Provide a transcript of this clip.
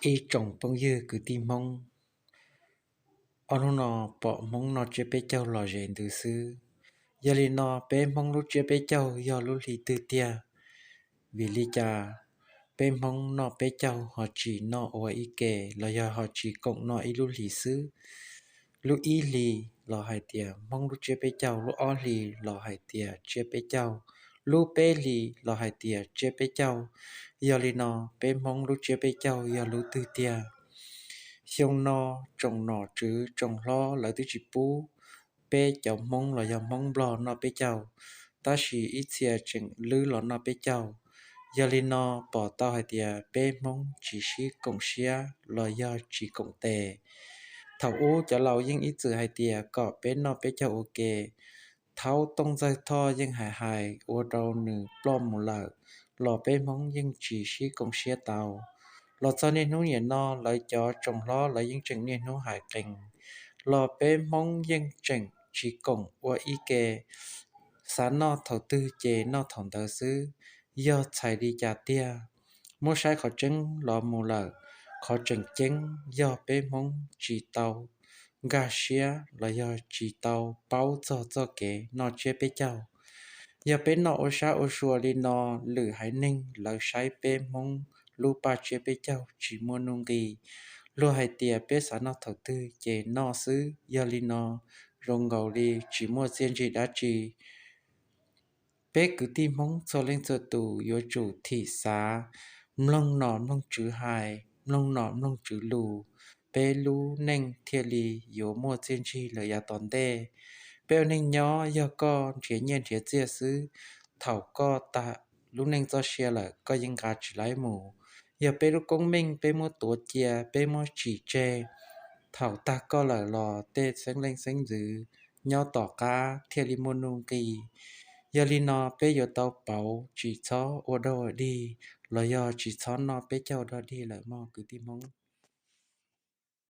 Ib tsoom phooj ywg kwv tij Hmoob, ob hnub no pom Hmoob noj tsiab peb caug los ze ntws xwb. Yog li no peb Hmoob lub tsiab peb caug yog lub hli twg tiag? Vim li cas peb Hmoob noj peb caug ho tsis noj ua ib ke los yog ho tsis koom noj ib lub hlis xwb? Lub ib hlis los hais tias Hmoob lub tsiab peb caug, lub ob hlis los hais tias tsiab peb caug, lub peb hlis los hais tias tsiab peb caug. Yog li no peb Hmoob lub tsiab peb caug yog lub twg tiag? Xyoo no tsoom nom tswv tsoom hlob lawv twb tsis pub peb cov Hmoob los yog Hmoob Nplog noj peb caug, tab sis ib txhia tseem lwb los noj peb caug. Yog li no pom tau hais tias peb Hmoob tsis sib koom siab los yog tsis koom tes. Thaum ub cov laus yeej ib txwm hais tias kom peb noj peb caug ua ke. Thaub Tooj Ntxawg Thoj yeej hais hais ua rau nws ploj mus lawm, los peb Hmoob yeej tsis sib koom siab tau. Los txog niaj hnub niam no lawv cov tsoom hlob lawv yeej tseem niaj hnub hais qees, los peb Hmoob yeej tseem tsis koom ua ib ke. Xav noj thaum twg ces noj thaum ntawd xwb, yog txhais li cas tiag? Muab saib qhov tseeb los mus lawm, qhov tseem ceeb yog peb Hmoob tsis tau nkag siab los yog tsis tau paub txog txoj kev noj tsiab peb caug. Yog peb noj ua sab ua sua li no, lwm haiv neeg lawv saib peb Hmoob lub paj tsiab peb caug tsis muaj nuj nqis. Luag hais tias peb xav noj thaum twg ces noj xwb, yog li no zoo nkaus li tsis muaj txiaj ntsig dab tsi. Peb kwv tij Hmoob txhua leej txhua tus yuav tsum thim xav, mloog nom mloog tswv hais, mloog nom mloog tswv lus, peb lub neej thiaj li yuav muaj txiaj ntsig lawm yav tom ntej. Peb ua neej nyob yog koj nrhiav nyiaj nrhiav txiaj xwb, thaum koj tag lub neej txoj sia lawm koj yeej nqa tsis laib mus. Yog peb lub koob meej peb muab tuav cia, peb muab tsim tseg, thaum tag koj lawm los tej xeeb leej xeeb ntxwv nyob tom qab thiaj li muaj nuj nqis. Yog li no peb yuav tau pauv tsis txhob ua dog ua dig los yog tsis txhob noj peb caug dog dig lawm mog kwv tij Hmoob.